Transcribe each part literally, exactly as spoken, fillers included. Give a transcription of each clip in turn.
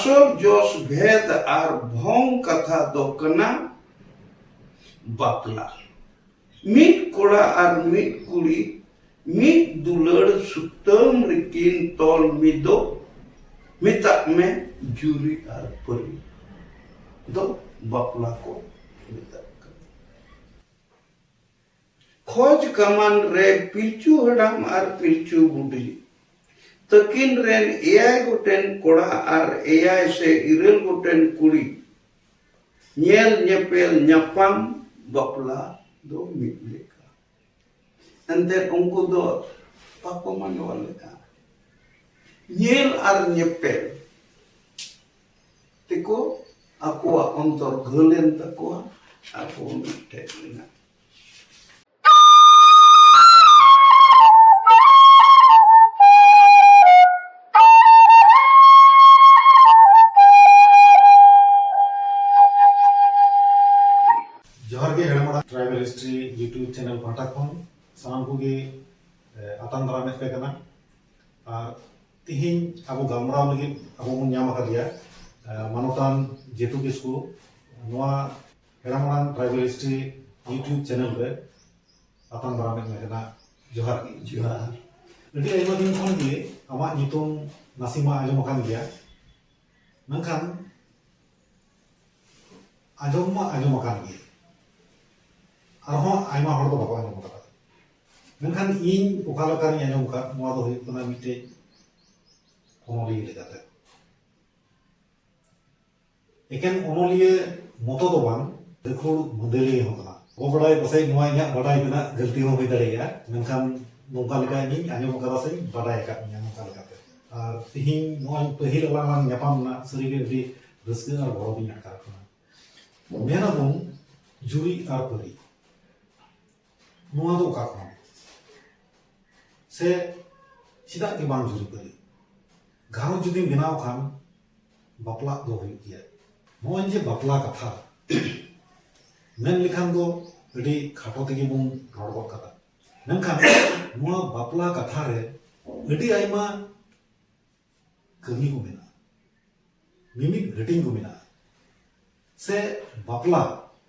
ᱟᱥᱚᱞ ᱡᱚᱥ ᱵᱷᱮᱫ ᱟᱨ ᱵᱷᱚᱝ ᱠᱟᱛᱷᱟ ᱫᱚ ᱠᱟᱱᱟ ᱵᱟᱯᱞᱟ᱾ ᱢᱤᱫ ᱠᱚᱲᱟ ᱟᱨ ᱢᱤᱫ ᱠᱩᱲᱤ ᱢᱤᱫ ᱫᱩᱞᱟᱹᱲ ᱥᱩᱛᱟᱹᱢ ᱨᱮᱠᱤᱱ ᱛᱚᱞ ᱢᱤᱫᱚᱜ, ᱢᱮᱛᱟᱜ ᱢᱮ ᱡᱩᱨᱤ ᱟᱨ ᱯᱟᱹᱨᱤ ᱫᱚ ᱵᱟᱯᱞᱟ ᱠᱚ ᱢᱮᱛᱟᱜ ᱠᱟᱱᱟ᱾ ᱠᱷᱚᱡᱽ ᱠᱟᱢᱟᱱ ᱨᱮ ᱯᱤᱞᱪᱩ ᱦᱟᱲᱟᱢ ᱟᱨ ᱯᱤᱞᱪᱩ ᱵᱩᱰᱷᱤ ᱛᱟᱹᱠᱤᱱ ᱨᱮᱱ ᱮᱭᱟᱭ ᱜᱚᱴᱮᱱ ᱠᱚᱲᱟ ᱟᱨ ᱮᱭᱟᱭ ᱥᱮ ᱤᱨᱟᱹᱞ ᱜᱚᱴᱮᱱ ᱠᱩᱲᱤ ᱧᱮᱞ ᱧᱮᱯᱮᱞ ᱧᱟᱯᱟᱢ ᱵᱟᱯᱞᱟ ᱫᱚ ᱢᱤᱫ ᱞᱮᱠᱟ᱾ ᱮᱱᱛᱮ ᱩᱱᱠᱩ ᱫᱚ ᱵᱟᱠᱚ ᱢᱟᱸᱰᱣᱟ ᱞᱮᱫᱟ᱾ ᱧᱮᱞ ᱟᱨ ᱧᱮᱯᱮᱞ ᱛᱮᱠᱚ ᱟᱠᱚᱣᱟᱜ ᱚᱱᱛᱚᱨ ᱜᱷᱟᱹᱞ ᱮᱱ ᱛᱟᱠᱚᱣᱟ, ᱟᱠᱚ ᱢᱤᱫᱴᱷᱮᱱ ᱮᱱᱟ᱾ ᱡᱚᱦᱟᱨ ᱜᱮ ᱦᱮᱲᱢᱟᱲᱟ Tribal History YouTube channel ᱯᱟᱦᱴᱟ ᱠᱷᱚᱱ ᱥᱟᱱᱟᱢ ᱠᱚᱜᱮ, ᱮ, ᱟᱛᱟᱝ ᱫᱟᱨᱟᱢᱮᱫ ᱯᱮ ᱠᱟᱱᱟ᱾ ᱟᱨ ᱛᱤᱦᱤᱧ ᱟᱵᱚ ᱜᱟᱞᱢᱟᱨᱟᱣ ᱞᱟᱹᱜᱤᱫ ᱟᱵᱚ ᱵᱚᱱ ᱧᱟᱢ ᱟᱠᱟᱫᱮᱭᱟ, ᱮ, ᱢᱟᱱᱚᱛᱟᱱ ᱡᱮᱛᱩ ᱠᱤᱥᱠᱩ, ᱱᱚᱣᱟ ᱦᱮᱲᱢᱟᱲᱟ Tribal History YouTube channel ᱨᱮ ᱟᱛᱟᱝ ᱫᱟᱨᱟᱢᱮᱫ ᱢᱮ ᱠᱟᱱᱟ᱾ ᱡᱚᱦᱟᱨ ᱜᱮ᱾ ᱡᱚᱦᱟᱨ᱾ ᱟᱹᱰᱤ ᱟᱭᱢᱟ ᱫᱤᱱ ᱠᱷᱚᱱ ᱜᱮ ᱟᱢᱟᱜ ᱧᱩᱛᱩᱢ ᱱᱟᱥᱮ ᱢᱟ ᱟᱸᱡᱚᱢ ᱟᱠᱟᱱ ᱜᱮᱭᱟ, ᱢᱮᱱᱠᱷᱟᱱ ᱟᱸᱡᱚᱢ ᱢᱟ ᱟᱸᱡᱚᱢ ᱟᱠᱟᱱ ᱜᱮ, ᱟᱨᱦᱚᱸ ᱟᱭᱢᱟ ᱦᱚᱲ ᱫᱚ ᱵᱟᱠᱚ ᱟᱸᱡᱚᱢ ᱟᱠᱟᱫᱟ᱾ ᱢᱮᱱᱠᱷᱟᱱ ᱤᱧ ᱚᱠᱟ ᱞᱮᱠᱟᱨᱤᱧ ᱟᱸᱡᱚᱢ ᱟᱠᱟᱫ, ᱱᱚᱣᱟ ᱫᱚ ᱦᱩᱭᱩᱜ ᱠᱟᱱᱟ ᱢᱤᱫᱴᱮᱡ ᱚᱱᱚᱞᱤᱭᱟᱹ ᱞᱮᱠᱟᱛᱮ᱾ ᱮᱠᱮᱱ ᱚᱱᱚᱞᱤᱭᱟᱹ ᱢᱚᱛᱚ ᱫᱚ ᱵᱟᱝ, ᱜᱟᱹᱠᱷᱩᱲ ᱢᱟᱹᱫᱟᱹᱲᱤᱭᱟᱹ ᱦᱚᱸ ᱠᱟᱱᱟ᱾ ᱠᱚ ᱵᱟᱰᱟᱭ, ᱯᱟᱥᱮᱡ ᱱᱚᱣᱟ ᱤᱧᱟᱹᱜ ᱵᱟᱰᱟᱭ ᱛᱮᱱᱟᱜ ᱜᱟᱹᱞᱛᱤ ᱦᱚᱸ ᱦᱩᱭ ᱫᱟᱲᱮᱭᱟᱜᱼᱟ, ᱢᱮᱱᱠᱷᱟᱱ ᱱᱚᱝᱠᱟ ᱞᱮᱠᱟ ᱤᱧᱤᱧ ᱟᱸᱡᱚᱢ ᱟᱠᱟᱫᱟ ᱥᱮᱧ ᱵᱟᱰᱟᱭ ᱟᱠᱟᱫ ᱢᱮᱭᱟ ᱱᱚᱝᱠᱟ ᱞᱮᱠᱟᱛᱮ᱾ ᱟᱨ ᱛᱤᱦᱤᱧ ᱱᱚᱜᱼᱚᱭ ᱯᱟᱹᱦᱤᱞ ᱟᱞᱟᱝ ᱞᱟᱝ ᱧᱟᱯᱟᱢ ᱮᱱᱟ, ᱥᱟᱹᱨᱤᱜᱮ ᱟᱹᱰᱤ ᱨᱟᱹᱥᱠᱟᱹ ᱟᱨ ᱜᱚᱨᱚᱵᱤᱧ ᱟᱴᱠᱟᱨ ᱠᱟᱱᱟ᱾ ᱢᱮᱱ ᱟᱵᱚᱱ ᱡᱩᱨᱤ ᱟᱨ ᱯᱟᱹᱨᱤ, ᱱᱚᱣᱟ ᱫᱚ ᱚᱠᱟ ᱠᱷᱚᱱ? ᱥᱮ ᱪᱮᱫᱟᱜ ᱜᱮ ᱵᱟᱝ ᱡᱩᱨᱤ ᱯᱟᱹᱨᱤ? ᱜᱷᱟᱨᱚᱸᱡᱽ ᱡᱩᱫᱤᱢ ᱵᱮᱱᱟᱣ ᱠᱷᱟᱱ ᱵᱟᱯᱞᱟᱜ ᱫᱚ ᱦᱩᱭᱩᱜ ᱜᱮᱭᱟ᱾ ᱱᱚᱜᱼᱚᱭ ᱡᱮ ᱵᱟᱯᱞᱟ ᱠᱟᱛᱷᱟ ᱢᱮᱱ ᱞᱮᱠᱷᱟᱱ ᱫᱚ ᱟᱹᱰᱤ ᱠᱷᱟᱴᱚ ᱛᱮᱜᱮ ᱵᱚᱱ ᱨᱚᱲ ᱜᱚᱫ ᱠᱟᱫᱟ, ᱢᱮᱱᱠᱷᱟᱱ ᱱᱚᱣᱟ ᱵᱟᱯᱞᱟ ᱠᱟᱛᱷᱟ ᱨᱮ ᱟᱹᱰᱤ ᱟᱭᱢᱟ ᱠᱟᱹᱢᱤ ᱠᱚ ᱢᱮᱱᱟᱜᱼᱟ᱾ ᱢᱤᱢᱤᱫ ᱦᱟᱹᱴᱤᱧ ᱠᱚ ᱢᱮᱱᱟᱜᱼᱟ᱾ ᱥᱮ ᱵᱟᱯᱞᱟ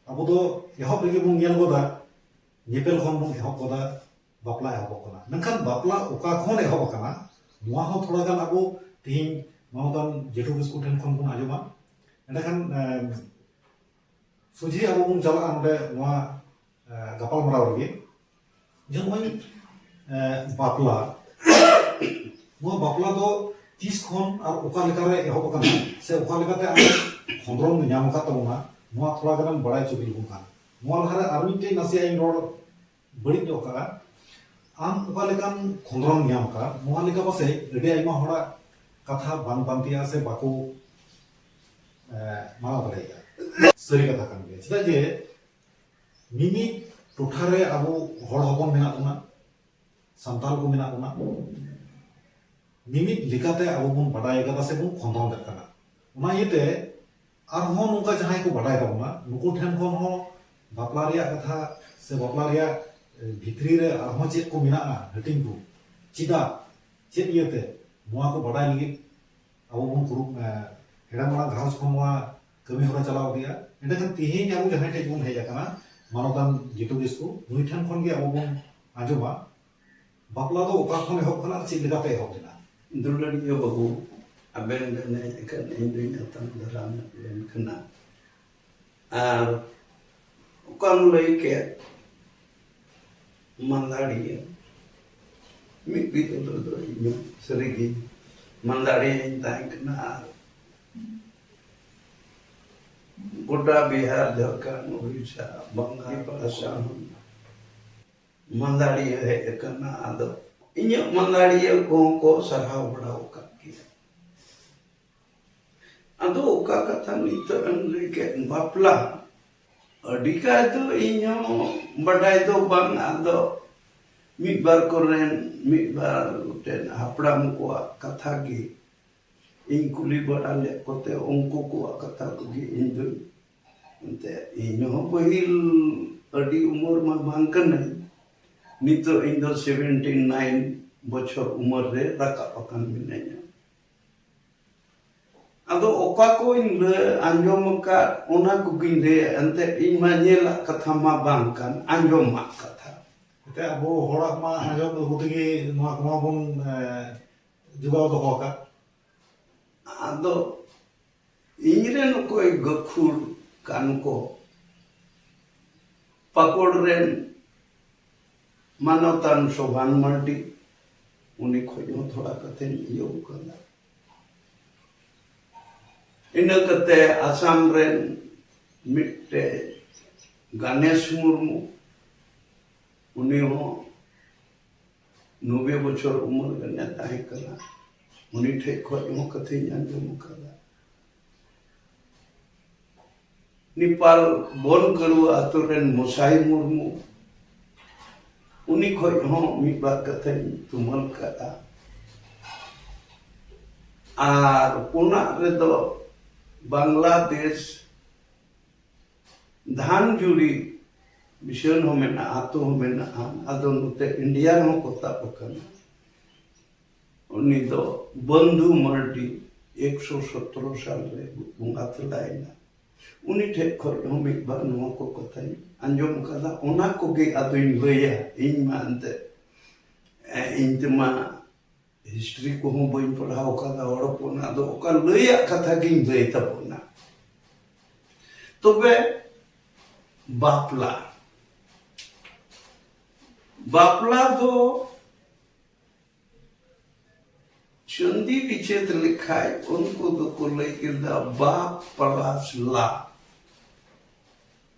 ᱟᱵᱚ ᱫᱚ ᱮᱦᱚᱵ ᱨᱮᱜᱮ ᱵᱚᱱ ᱧᱮᱞ ᱜᱚᱫᱟ, ᱧᱮᱯᱮᱞ ᱠᱷᱚᱱ ᱵᱚᱱ ᱮᱦᱚᱵ ᱜᱚᱫᱟ, ᱵᱟᱯᱞᱟ ᱮᱦᱚᱵᱚᱜ ᱠᱟᱱᱟ᱾ ᱢᱮᱱᱠᱷᱟᱱ ᱵᱟᱯᱞᱟ ᱚᱠᱟ ᱠᱷᱚᱱ ᱮᱦᱚᱵ ᱟᱠᱟᱱᱟ, ᱱᱚᱣᱟ ᱦᱚᱸ ᱛᱷᱚᱲᱟ ᱜᱟᱱ ᱟᱵᱚ ᱛᱮᱦᱮᱧ ᱢᱟᱱᱚᱛᱟᱱ ᱡᱮᱴᱩ ᱠᱤᱥᱠᱩ ᱴᱷᱮᱱ ᱠᱷᱚᱱ ᱵᱚᱱ ᱟᱸᱡᱚᱢᱟ᱾ ᱮᱸᱰᱮᱠᱷᱟᱱ ᱮᱢ, ᱥᱚᱡᱷᱮ ᱟᱵᱚ ᱵᱚᱱ ᱪᱟᱞᱟᱜᱼᱟ ᱱᱚᱰᱮ ᱱᱚᱣᱟ ᱮ, ᱜᱟᱯᱟᱞᱢᱟᱨᱟᱣ ᱨᱮᱜᱮ, ᱡᱮ ᱱᱚᱜᱼᱚᱭ ᱮ, ᱵᱟᱯᱞᱟ, ᱱᱚᱣᱟ ᱵᱟᱯᱞᱟ ᱫᱚ ᱛᱤᱥ ᱠᱷᱚᱱ ᱟᱨ ᱚᱠᱟ ᱞᱮᱠᱟᱨᱮ ᱮᱦᱚᱵ ᱟᱠᱟᱱᱟ ᱥᱮ ᱚᱠᱟ ᱞᱮᱠᱟᱛᱮ ᱟᱵᱚ ᱠᱷᱚᱸᱫᱽᱨᱚᱱ ᱧᱟᱢ ᱟᱠᱟᱫ ᱛᱟᱵᱚᱱᱟ, ᱱᱚᱣᱟ ᱛᱷᱚᱲᱟ ᱜᱟᱱᱮᱢ ᱵᱟᱲᱟᱭ ᱦᱚᱪᱚ ᱠᱮᱵᱚᱱ ᱠᱷᱟᱱ᱾ ᱱᱚᱣᱟ ᱞᱟᱦᱟᱨᱮ ᱟᱨ ᱢᱤᱫᱴᱮᱱ ᱱᱟᱥᱮᱭᱟᱜ ᱤᱧ ᱨᱚᱲ ᱵᱟᱹᱲᱤᱡ ᱧᱚᱜ ᱠᱟᱜᱼᱟ᱾ ᱟᱢ ᱚᱠᱟ ᱞᱮᱠᱟᱢ ᱠᱷᱚᱸᱫᱽᱨᱚᱱ ᱧᱟᱢ ᱠᱟᱜ, ᱱᱚᱣᱟ ᱞᱮᱠᱟ ᱯᱟᱥᱮᱡ ᱟᱹᱰᱤ ᱟᱭᱢᱟ ᱦᱚᱲᱟᱜ ᱠᱟᱛᱷᱟ ᱵᱟᱝ ᱯᱟᱱᱛᱮᱭᱟ ᱥᱮ ᱵᱟᱠᱚ ᱮ, ᱢᱟᱱᱟᱣ ᱫᱟᱲᱮᱭᱟᱜᱼᱟ᱾ ᱥᱟᱹᱨᱤ ᱠᱟᱛᱷᱟ ᱠᱟᱱ ᱜᱮᱭᱟ, ᱪᱮᱫᱟᱜ ᱡᱮ ᱢᱤᱢᱤᱫ ᱴᱚᱴᱷᱟ ᱨᱮ ᱟᱵᱚ ᱦᱚᱲ ᱦᱚᱯᱚᱱ ᱢᱮᱱᱟᱜ ᱵᱚᱱᱟ, ᱥᱟᱱᱛᱟᱲ ᱠᱚ ᱢᱮᱱᱟᱜ ᱵᱚᱱᱟ, ᱢᱤᱢᱤᱫ ᱞᱮᱠᱟᱛᱮ ᱟᱵᱚ ᱵᱚᱱ ᱵᱟᱰᱟᱭ ᱠᱟᱫᱟ ᱥᱮ ᱵᱚᱱ ᱠᱷᱚᱸᱫᱽᱨᱚᱸᱫ ᱠᱟᱱᱟ᱾ ᱚᱱᱟ ᱤᱭᱟᱹᱛᱮ ᱟᱨᱦᱚᱸ ᱱᱚᱝᱠᱟ ᱡᱟᱦᱟᱸᱭ ᱠᱚ ᱵᱟᱰᱟᱭ ᱛᱟᱵᱚᱱᱟ, ᱱᱩᱠᱩ ᱴᱷᱮᱱ ᱠᱷᱚᱱ ᱦᱚᱸ ᱵᱟᱯᱞᱟ ᱨᱮᱭᱟᱜ ᱠᱟᱛᱷᱟ ᱥᱮ ᱵᱟᱯᱞᱟ ᱨᱮᱭᱟᱜ ᱮ, ᱵᱷᱤᱛᱨᱤ ᱨᱮ ᱟᱨᱦᱚᱸ ᱪᱮᱫ ᱠᱚ ᱢᱮᱱᱟᱜᱼᱟ, ᱦᱟᱹᱴᱤᱧ ᱠᱚ, ᱪᱮᱫᱟᱜ, ᱪᱮᱫ ᱤᱭᱟᱹᱛᱮ, ᱱᱚᱣᱟ ᱠᱚ ᱵᱟᱰᱟᱭ ᱞᱟᱹᱜᱤᱫ ᱟᱵᱚ ᱵᱚᱱ ᱠᱩᱨᱩ-, ᱮ, ᱦᱮᱲᱮᱢ ᱟᱲᱟᱝ ᱜᱷᱟᱨᱚᱸᱡᱽ ᱠᱷᱚᱱ ᱱᱚᱣᱟ ᱠᱟᱹᱢᱤ ᱦᱚᱨᱟ ᱪᱟᱞᱟᱣ ᱤᱫᱤᱜᱼᱟ᱾ ᱮᱸᱰᱮᱠᱷᱟᱱ ᱛᱮᱦᱮᱧ ᱟᱵᱚ ᱡᱟᱦᱟᱸᱭ ᱴᱷᱮᱱ ᱵᱚᱱ ᱦᱮᱡ ᱟᱠᱟᱱᱟ, ᱢᱟᱱᱚᱛᱟᱱ ᱡᱤᱛᱩ ᱠᱤᱥᱠᱩ, ᱱᱩᱭ ᱴᱷᱮᱱ ᱠᱷᱚᱱ ᱜᱮ ᱟᱵᱚ ᱵᱚᱱ ᱟᱸᱡᱚᱢᱟ, ᱵᱟᱯᱞᱟ ᱫᱚ ᱚᱠᱟ ᱠᱷᱚᱱ ᱮᱦᱚᱵ ᱠᱟᱱᱟ ᱟᱨ ᱪᱮᱫ ᱞᱮᱠᱟᱛᱮ ᱮᱦᱚᱵ ᱞᱮᱱᱟ? ᱫᱩᱞᱟᱹᱲᱤᱭᱟᱹ ᱵᱟᱹᱵᱩ, ᱟᱵᱮᱱ ᱵᱮᱱ ᱦᱮᱡ ᱟᱠᱟᱱ, ᱤᱧ ᱫᱩᱧ ᱟᱛᱟᱝ ᱫᱟᱨᱟᱢ ᱮᱫ ᱵᱮᱱ ᱠᱟᱱᱟ᱾ ᱟᱨ ᱚᱠᱟᱢ ᱞᱟᱹᱭ ᱠᱮᱫ, ᱢᱟᱱᱫᱟᱲᱤᱭᱟᱹ, ᱢᱤᱫ ᱵᱤᱫᱟᱹᱞ ᱨᱮᱫᱚ ᱤᱧ ᱦᱚᱸ ᱥᱟᱹᱨᱤᱜᱮ ᱢᱟᱱᱫᱟᱲᱤᱭᱟᱹᱧ ᱛᱟᱦᱮᱸ ᱠᱟᱱᱟ᱾ ᱟᱨ ᱜᱚᱴᱟ ᱵᱤᱦᱟᱨ, ᱡᱷᱟᱲᱠᱷᱚᱸᱰ, ᱩᱲᱤᱥᱥᱟ, ᱵᱟᱝᱜᱟᱞ, ᱟᱥᱟᱢ, ᱢᱟᱱᱫᱟᱲᱤᱭᱟᱹ ᱦᱮᱡ ᱟᱠᱟᱱᱟ᱾ ᱟᱫᱚ ᱤᱧᱟᱹᱜ ᱢᱟᱱᱫᱟᱲᱤᱭᱟᱹ ᱠᱚᱦᱚᱸ ᱠᱚ ᱥᱟᱨᱦᱟᱣ ᱵᱟᱲᱟ ᱟᱠᱟᱫ ᱜᱮᱭᱟ᱾ ᱟᱫᱚ ᱚᱠᱟ ᱠᱟᱛᱷᱟ ᱱᱤᱛᱚᱜ ᱮᱢ ᱞᱟᱹᱭ ᱠᱮᱫ, ᱵᱟᱯᱞᱟ, ᱟᱹᱰᱤ ᱠᱟᱭ ᱫᱚ ᱤᱧ ᱦᱚᱸ ᱵᱟᱰᱟᱭ ᱫᱚ ᱵᱟᱝ, ᱟᱫᱚ ᱢᱤᱫ ᱵᱟᱨ ᱠᱚᱨᱮᱱ, ᱢᱤᱫ ᱵᱟᱨ ᱜᱚᱴᱮᱱ ᱦᱟᱯᱲᱟᱢ ᱠᱚᱣᱟᱜ ᱠᱟᱛᱷᱟ ᱜᱮ ᱤᱧ ᱠᱩᱞᱤ ᱵᱟᱲᱟ ᱞᱮᱫ ᱠᱚᱛᱮ, ᱩᱱᱠᱩ ᱠᱚᱣᱟᱜ ᱠᱟᱛᱷᱟ ᱠᱚᱜᱮ ᱤᱧ ᱫᱚ, ᱮᱱᱛᱮ ᱤᱧ ᱦᱚᱸ ᱯᱟᱹᱦᱤᱞ ᱟᱹᱰᱤ ᱩᱢᱮᱨ ᱢᱟ ᱵᱟᱝ ᱠᱟᱹᱱᱟᱹᱧ, ᱱᱤᱛᱚᱜ ᱤᱧ ᱫᱚ ᱥᱮᱵᱷᱮᱱᱴᱤ ᱱᱟᱭᱤᱱ ᱵᱚᱪᱷᱚᱨ ᱩᱢᱮᱨ ᱨᱮ ᱨᱟᱠᱟᱵ ᱟᱠᱟᱱ ᱢᱤᱱᱟᱹᱧᱟ᱾ ᱟᱫᱚ ᱚᱠᱟ ᱠᱚᱧ ᱞᱟᱹᱭ ᱟᱸᱡᱚᱢ ᱟᱠᱟᱫ, ᱚᱱᱟ ᱠᱚᱜᱮᱧ ᱞᱟᱹᱭᱟ᱾ ᱮᱱᱛᱮᱫ ᱤᱧ ᱢᱟ ᱧᱮᱞᱟᱜ ᱠᱟᱛᱷᱟ ᱢᱟ ᱵᱟᱝ ᱠᱟᱱ, ᱟᱸᱡᱚᱢᱟᱜ ᱠᱟᱛᱷᱟ᱾ ᱮᱱᱛᱮᱫ ᱟᱵᱚ ᱦᱚᱲᱟᱜ ᱢᱟ ᱟᱸᱡᱚᱢ ᱟᱹᱜᱩ ᱛᱮᱜᱮ ᱱᱚᱣᱟ ᱠᱚᱢᱟ ᱵᱚᱱ, ᱮ, ᱡᱚᱜᱟᱣ ᱫᱚᱦᱚ ᱟᱠᱟᱫ᱾ ᱟᱫᱚ ᱤᱧᱨᱮᱱ ᱚᱠᱚᱭ ᱜᱟᱹᱠᱷᱩᱲ ᱠᱟᱱ ᱠᱚ, ᱯᱟᱠᱚᱲ ᱨᱮᱱ ᱢᱟᱱᱚᱛᱟᱱ ᱥᱳᱵᱷᱟᱱ ᱢᱟᱨᱰᱤ, ᱩᱱᱤ ᱠᱷᱚᱡ ᱦᱚᱸ ᱛᱷᱚᱲᱟ ᱠᱟᱛᱷᱟᱧ ᱤᱭᱟᱹᱣ ᱠᱟᱫᱟ᱾ ᱤᱱᱟᱹ ᱠᱟᱛᱮ ᱟᱥᱟᱢ ᱨᱮᱱ ᱢᱤᱫᱴᱮᱡ ᱜᱟᱱᱮᱥ ᱢᱩᱨᱢᱩ, ᱩᱱᱤ ᱦᱚᱸ ᱱᱚᱵᱵᱳᱭ ᱵᱚᱪᱷᱚᱨ ᱩᱢᱮᱨ ᱜᱟᱱᱮ ᱛᱟᱦᱮᱸ ᱠᱟᱱᱟ, ᱩᱱᱤ ᱴᱷᱮᱡ ᱠᱷᱚᱡ ᱦᱚᱸ ᱠᱟᱛᱷᱟᱧ ᱟᱸᱡᱚᱢ ᱟᱠᱟᱫᱟ᱾ ᱱᱮᱯᱟᱞ ᱵᱚᱱ ᱜᱟᱹᱲᱩᱣᱟᱹ ᱟᱛᱳ ᱨᱮᱱ ᱢᱚᱥᱟᱭ ᱢᱩᱨᱢᱩ, ᱩᱱᱤ ᱠᱷᱚᱡ ᱦᱚᱸ ᱢᱤᱫ ᱵᱟᱨ ᱠᱟᱛᱷᱟᱧ ᱛᱩᱢᱟᱹᱞ ᱠᱟᱜᱼᱟ᱾ ᱟᱨ ᱯᱩᱱᱟᱜ ᱨᱮᱫᱚ ᱵᱟᱝᱞᱟᱫᱮᱥ ᱫᱷᱟᱱᱡᱩᱲᱤ ᱢᱤᱥᱚᱱ ᱦᱚᱸ ᱢᱮᱱᱟᱜᱼᱟ, ᱟᱛᱳ ᱦᱚᱸ ᱢᱮᱱᱟᱜᱼᱟ᱾ ᱟᱫᱚ ᱱᱚᱛᱮ ᱤᱱᱰᱤᱭᱟ ᱨᱮᱦᱚᱸ ᱠᱚ ᱛᱟᱵ ᱟᱠᱟᱱᱟ᱾ ᱩᱱᱤ ᱫᱚ ᱵᱚᱱᱫᱷᱩ ᱢᱟᱨᱰᱤ ᱮᱠᱥᱚ ᱥᱚᱛᱨᱚ ᱥᱟᱞ ᱨᱮ ᱵᱚᱸᱜᱟ ᱛᱟᱞᱟᱭᱮᱱᱟ᱾ ᱩᱱᱤ ᱴᱷᱮᱡ ᱠᱷᱚᱡ ᱦᱚᱸ ᱢᱤᱫ ᱵᱟᱨ ᱱᱚᱣᱟ ᱠᱚ ᱠᱟᱛᱷᱟᱧ ᱟᱸᱡᱚᱢ ᱠᱟᱫᱟ, ᱚᱱᱟ ᱠᱚᱜᱮ ᱟᱫᱚᱧ ᱞᱟᱹᱭᱟ᱾ ᱤᱧ ᱢᱟ ᱮᱱᱛᱮ, ᱮ, ᱤᱧ ᱛᱮᱢᱟ ᱦᱤᱥᱴᱨᱤ ᱠᱚᱦᱚᱸ ᱵᱟᱹᱧ ᱯᱟᱲᱦᱟᱣ ᱠᱟᱫᱟ, ᱦᱚᱲ ᱦᱚᱯᱚᱱᱟᱜ ᱫᱚ ᱚᱠᱟ ᱞᱟᱹᱭᱟᱜ ᱠᱟᱛᱷᱟ ᱜᱤᱧ ᱞᱟᱹᱭ ᱛᱟᱵᱚᱱᱟ᱾ ᱛᱚᱵᱮ ᱵᱟᱯᱞᱟ, ᱵᱟᱯᱞᱟ ᱫᱚ ᱪᱟᱹᱱᱫᱤ ᱵᱤᱪᱷᱟᱹᱛ ᱞᱮᱠᱷᱟᱡ ᱩᱱᱠᱩ ᱫᱚᱠᱚ ᱞᱟᱹᱭ ᱠᱮᱫᱟ ᱵᱟᱯ ᱯᱞᱟᱥ ᱞᱟ᱾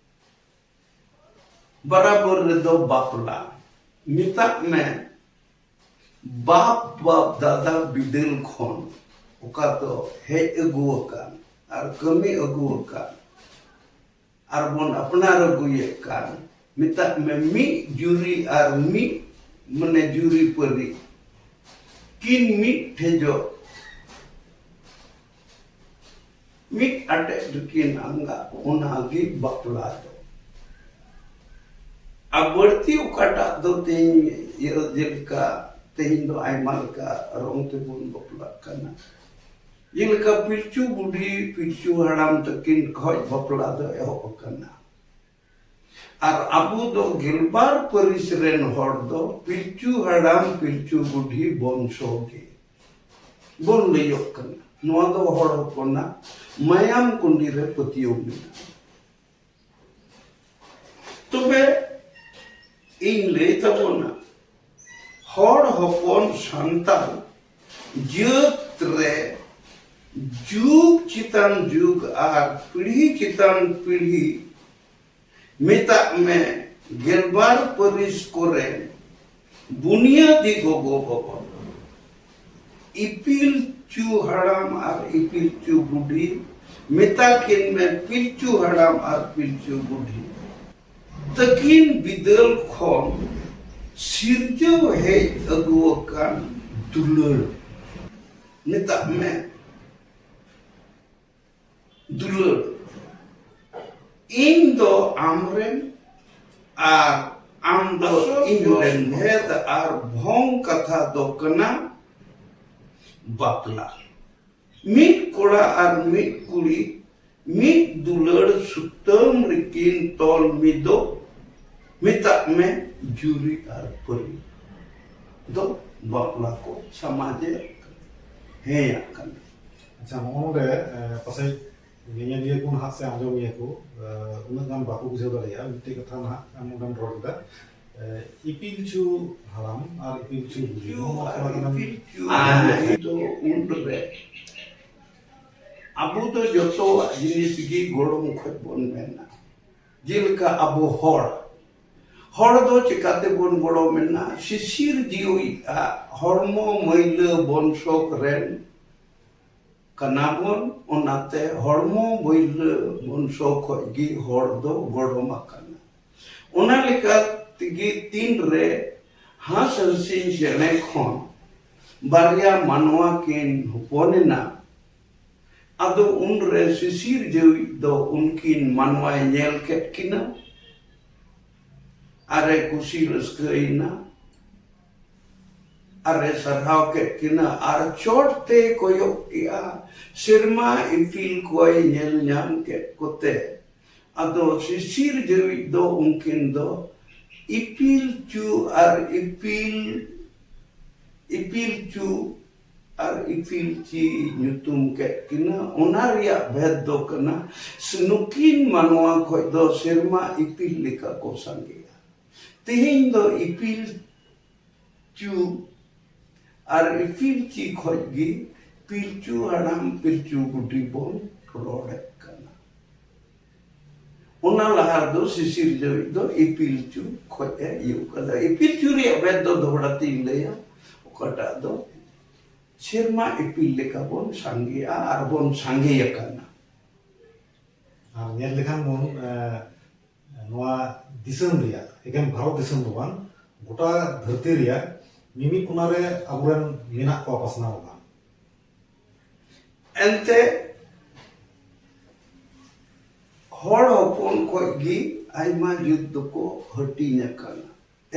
ᱵᱟᱨᱟᱵᱚᱨ ᱨᱮᱫᱚ ᱵᱟᱯᱞᱟ᱾ ᱢᱮᱛᱟᱜ ᱢᱮ, ᱵᱟᱯ ᱵᱟᱯ ᱫᱟᱫᱟ ᱵᱤᱫᱟᱹᱞ ᱠᱷᱚᱱ ᱚᱠᱟ ᱫᱚ ᱦᱮᱡ ᱟᱹᱜᱩ ᱟᱠᱟᱱ ᱟᱨ ᱠᱟᱹᱢᱤ ᱟᱹᱜᱩ ᱟᱠᱟᱱ ᱟᱨ ᱵᱚᱱ ᱟᱯᱱᱟᱨ ᱟᱹᱜᱩᱭᱮᱫ ᱠᱟᱱ, ᱢᱮᱛᱟᱜ ᱢᱮ, ᱢᱤᱫ ᱡᱩᱨᱤ ᱟᱨ ᱢᱤᱫ, ᱢᱟᱱᱮ, ᱡᱩᱨᱤ ᱯᱟᱹᱨᱤ ᱠᱤᱱ ᱢᱤᱫ ᱴᱷᱮᱡᱚᱜ, ᱢᱤᱫ ᱟᱴᱮᱫ ᱨᱮᱠᱤᱱ ᱟᱸᱜᱟ, ᱚᱱᱟᱜᱮ ᱵᱟᱯᱞᱟ ᱫᱚ᱾ ᱟᱨ ᱵᱟᱹᱲᱛᱤ ᱚᱠᱟᱴᱟᱜ ᱫᱚ ᱛᱮᱦᱮᱧ ᱤᱭᱟᱹ ᱡᱮᱞᱮᱠᱟ ᱛᱮᱦᱮᱧ ᱫᱚ ᱟᱭᱢᱟ ᱞᱮᱠᱟ ᱨᱚᱝ ᱛᱮᱵᱚᱱ ᱵᱟᱯᱞᱟᱜ ᱠᱟᱱᱟ᱾ ᱡᱮᱞᱮᱠᱟ ᱯᱤᱞᱪᱩ ᱵᱩᱰᱷᱤ, ᱯᱤᱞᱪᱩ ᱦᱟᱲᱟᱢ ᱛᱟᱹᱠᱤᱱ ᱠᱷᱚᱡ ᱵᱟᱯᱞᱟ ᱫᱚ ᱮᱦᱚᱵ ᱟᱠᱟᱱᱟ᱾ ᱟᱨ ᱟᱵᱚ ᱫᱚ ᱜᱮᱞᱵᱟᱨ ᱯᱟᱹᱨᱤᱥ ᱨᱮᱱ ᱦᱚᱲ ᱫᱚ ᱯᱤᱞᱪᱩ ᱦᱟᱲᱟᱢ, ᱯᱤᱞᱪᱩ ᱵᱩᱰᱷᱤ ᱵᱚᱝᱥᱚ ᱜᱮ ᱵᱚᱱ ᱞᱟᱹᱭᱚᱜ ᱠᱟᱱᱟ᱾ ᱱᱚᱣᱟ ᱫᱚ ᱦᱚᱲ ᱦᱚᱯᱚᱱᱟᱜ ᱢᱟᱭᱟᱢ ᱠᱩᱸᱰᱤ ᱨᱮ ᱯᱟᱹᱛᱭᱟᱹᱣ ᱢᱮᱱᱟᱜᱼᱟ᱾ ᱛᱚᱵᱮ ᱤᱧ ᱞᱟᱹᱭ ᱛᱟᱵᱚᱱᱟ, ᱦᱚᱲ ᱦᱚᱯᱚᱱ ᱥᱟᱱᱛᱟᱲ ᱡᱟᱹᱛ ᱨᱮ ᱡᱩᱜᱽ ᱪᱮᱛᱟᱱ ᱡᱩᱜᱽ ᱟᱨ ᱯᱤᱲᱦᱤ ᱪᱮᱛᱟᱱ ᱯᱤᱲᱦᱤ, ᱢᱮᱛᱟᱜ ᱢᱮ ᱜᱮᱞᱵᱟᱨ ᱯᱟᱹᱨᱤᱥ ᱠᱚᱨᱮ ᱵᱩᱱᱤᱭᱟᱹᱫᱤ ᱜᱚᱜᱚ ᱵᱟᱵᱟ, ᱤᱯᱤᱞᱪᱩ ᱦᱟᱲᱟᱢ ᱟᱨ ᱤᱯᱤᱞᱪᱩ ᱵᱩᱰᱷᱤ, ᱢᱮᱛᱟ ᱠᱤᱱ ᱢᱮ ᱯᱤᱞᱪᱩ ᱦᱟᱲᱟᱢ ᱟᱨ ᱯᱤᱞᱪᱩ ᱵᱩᱰᱷᱤ, ᱛᱟᱹᱠᱤᱱ ᱵᱤᱫᱟᱹᱞ ᱠᱷᱚᱱ ᱥᱤᱨᱡᱟᱹᱣ ᱦᱮᱡ ᱟᱹᱜᱩ ᱟᱠᱟᱱ ᱫᱩᱞᱟᱹᱲ, ᱢᱮᱛᱟᱜ ᱢᱮ ᱫᱩᱞᱟᱹᱲ, ᱤᱧ ᱫᱚ ᱟᱢᱨᱮᱱ ᱟᱨ ᱟᱢ ᱫᱚ ᱤᱧ ᱨᱮᱱ ᱵᱷᱮᱫ ᱟᱨ ᱵᱷᱚᱝ ᱠᱟᱛᱷᱟ ᱫᱚ ᱠᱟᱱᱟ ᱵᱟᱯᱞᱟ᱾ ᱢᱤᱫ ᱠᱚᱲᱟ ᱟᱨ ᱢᱤᱫ ᱠᱩᱲᱤ ᱢᱤᱫ ᱫᱩᱞᱟᱹᱲ ᱥᱩᱛᱟᱹᱢ ᱨᱮᱠᱤᱱ ᱛᱚᱞ ᱢᱤᱫᱚᱜ, ᱢᱮᱛᱟᱜ ᱢᱮ ᱡᱩᱨᱤ ᱟᱨ ᱯᱟᱹᱨᱤ ᱫᱚ ᱵᱟᱯᱞᱟ ᱠᱚ ᱥᱚᱢᱟᱡᱮ ᱦᱮᱸᱭᱟᱜ ᱠᱟᱱᱟ᱾ ᱟᱪᱪᱷᱟ, ᱱᱚᱜᱼᱚ ᱱᱚᱰᱮ, ᱮ, ᱯᱟᱥᱮᱡ ᱧᱮᱧᱮᱞᱤᱭᱟᱹ ᱠᱚ ᱱᱟᱦᱟᱜ ᱥᱮ ᱟᱸᱡᱚᱢᱤᱭᱟᱹ ᱠᱚ, ᱮ, ᱩᱱᱟᱹᱜ ᱜᱟᱱ ᱵᱟᱠᱚ ᱵᱩᱡᱷᱟᱹᱣ ᱫᱟᱲᱮᱭᱟᱜᱼᱟ᱾ ᱢᱤᱫᱴᱮᱡ ᱠᱟᱛᱷᱟ ᱱᱟᱦᱟᱜ ᱟᱢ ᱱᱚᱰᱮᱢ ᱨᱚᱲ ᱠᱮᱫᱟ, ᱮ, ᱤᱯᱤᱞᱪᱩ ᱦᱟᱲᱟᱢ ᱟᱨ ᱤᱯᱤᱞᱪᱩ ᱵᱩᱰᱷᱤ᱾ ᱤᱯᱤᱞᱪᱩ ᱱᱚᱣᱟ ᱟᱨ ᱠᱟᱛᱷᱟ ᱠᱟᱱᱟ᱾ ᱤᱯᱤᱞᱪᱩ ᱟᱨ ᱵᱩᱰᱷᱤ ᱫᱚ ᱩᱱᱨᱮ ᱟᱵᱚ ᱫᱚ ᱡᱚᱛᱚᱣᱟᱜ ᱡᱤᱱᱤᱥ ᱜᱮ ᱜᱚᱲᱚᱢ ᱠᱷᱚᱡ ᱵᱚᱱ ᱢᱮᱱᱟ᱾ ᱡᱮᱞᱮᱠᱟ ᱟᱵᱚ ᱦᱚᱲ, ᱦᱚᱲ ᱫᱚ ᱪᱮᱠᱟᱛᱮ ᱵᱚᱱ ᱜᱚᱲᱚᱢᱮᱱᱟ? ᱥᱤᱥᱤᱨ ᱡᱤᱣᱤ ᱟᱜ ᱦᱚᱲᱢᱚ ᱢᱟᱹᱭᱞᱟᱹ ᱵᱚᱱᱥᱚᱠ ᱨᱮᱱ ᱠᱟᱱᱟ ᱵᱚᱱ, ᱚᱱᱟᱛᱮ ᱦᱚᱲᱢᱚ ᱢᱟᱹᱭᱞᱟᱹ ᱵᱚᱱᱥᱚ ᱠᱷᱚᱡ ᱜᱮ ᱦᱚᱲ ᱫᱚ ᱜᱚᱲᱚᱢ ᱟᱠᱟᱱᱟ᱾ ᱚᱱᱟ ᱞᱮᱠᱟ ᱛᱮᱜᱮ ᱛᱤᱱ ᱨᱮ ᱦᱟᱸᱥ ᱦᱟᱹᱥᱤᱧ ᱪᱮᱬᱮ ᱠᱷᱚᱱ ᱵᱟᱨᱭᱟ ᱢᱟᱱᱣᱟ ᱠᱤᱱ ᱦᱚᱯᱚᱱᱮᱱᱟ, ᱟᱫᱚ ᱩᱱᱨᱮ ᱥᱤᱥᱤᱨ ᱡᱟᱹᱣᱤᱡ ᱫᱚ ᱩᱱᱠᱤᱱ ᱢᱟᱱᱣᱟᱭ ᱧᱮᱞ ᱠᱮᱫ ᱠᱤᱱᱟ ᱟᱨᱮ ᱠᱩᱥᱤ ᱨᱟᱹᱥᱠᱟᱹᱭᱮᱱᱟ᱾ ᱟᱨᱮ ᱥᱟᱨᱦᱟᱣ ᱠᱮᱫ ᱠᱤᱱᱟ ᱟᱨ ᱪᱚᱴ ᱛᱮᱭ ᱠᱚᱭᱚᱜ ᱠᱮᱜᱼᱟ᱾ ᱥᱮᱨᱢᱟ ᱤᱯᱤᱞ ᱠᱚᱭ ᱧᱮᱞ ᱧᱟᱢ ᱠᱮᱫ ᱠᱚᱛᱮ ᱟᱫᱚ ᱥᱤᱥᱤᱨ ᱡᱟᱹᱣᱤᱡ ᱫᱚ ᱩᱱᱠᱤᱱ ᱫᱚ ᱤᱯᱤᱞ ᱪᱩ ᱟᱨ ᱤᱯᱤᱞ, ᱤᱯᱤᱞ ᱪᱩ ᱟᱨ ᱤᱯᱤᱞ ᱪᱤ ᱧᱩᱛᱩᱢ ᱠᱮᱫ ᱠᱤᱱᱟ᱾ ᱚᱱᱟ ᱨᱮᱭᱟᱜ ᱵᱷᱮᱫ ᱫᱚ ᱠᱟᱱᱟ, ᱱᱩᱠᱤᱱ ᱢᱟᱱᱣᱟ ᱠᱷᱚᱡ ᱫᱚ ᱥᱮᱨᱢᱟ ᱤᱯᱤᱞ ᱞᱮᱠᱟ ᱠᱚ ᱥᱟᱸᱜᱮᱜᱼᱟ᱾ ᱛᱮᱦᱮᱧ ᱫᱚ ᱤᱯᱤᱞ ᱪᱩ ᱟᱨ ᱤᱯᱤᱞ ᱪᱤ ᱠᱷᱚᱡ ᱜᱮ ᱯᱤᱞᱪᱩ ᱦᱟᱲᱟᱢ ᱯᱤᱞᱪᱩ ᱵᱩᱰᱷᱤ ᱵᱚᱱ ᱨᱚᱲᱮᱫ ᱠᱟᱱᱟ᱾ ᱚᱱᱟ ᱞᱟᱦᱟ ᱨᱮᱫᱚ ᱥᱤᱥᱤᱨ ᱡᱟᱹᱣᱤᱡ ᱫᱚ ᱤᱯᱤᱞ ᱪᱩ ᱠᱷᱚᱡ ᱮ ᱤᱭᱟᱹ ᱠᱟᱫᱟ᱾ ᱤᱯᱤᱞ ᱪᱩ ᱨᱮᱭᱟᱜ ᱵᱷᱮᱫ ᱫᱚ ᱫᱚᱦᱲᱟ ᱛᱤᱧ ᱞᱟᱹᱭᱟ, ᱚᱠᱟᱴᱟᱜ ᱫᱚ ᱥᱮᱨᱢᱟ ᱤᱯᱤᱞ ᱞᱮᱠᱟ ᱵᱚᱱ ᱥᱟᱸᱜᱮᱜᱼᱟ ᱟᱨ ᱵᱚᱱ ᱥᱟᱸᱜᱮ ᱟᱠᱟᱱᱟ᱾ ᱟᱨ ᱧᱮᱞ ᱞᱮᱠᱷᱟᱱ ᱵᱚᱱ, ᱮ, ᱱᱚᱣᱟ ᱫᱤᱥᱚᱢ ᱨᱮᱭᱟᱜ, ᱮᱠᱮᱱ ᱵᱷᱟᱨᱚᱛ ᱫᱤᱥᱚᱢ ᱫᱚ ᱵᱟᱝ, ᱜᱚᱴᱟ ᱫᱷᱟᱹᱨᱛᱤ ᱨᱮᱭᱟᱜ ᱢᱤᱢᱤᱫ ᱠᱚᱱᱟ ᱨᱮ ᱟᱵᱚᱨᱮᱱ ᱢᱮᱱᱟᱜ ᱠᱚᱣᱟ ᱯᱟᱥᱱᱟᱣ ᱟᱠᱟᱱ᱾ ᱮᱱᱛᱮ ᱦᱚᱲ ᱦᱚᱯᱚᱱ ᱠᱷᱚᱡ ᱜᱮ ᱟᱭᱢᱟ ᱡᱟᱹᱛ ᱫᱚᱠᱚ ᱦᱟᱹᱴᱤᱧ ᱟᱠᱟᱱᱟ᱾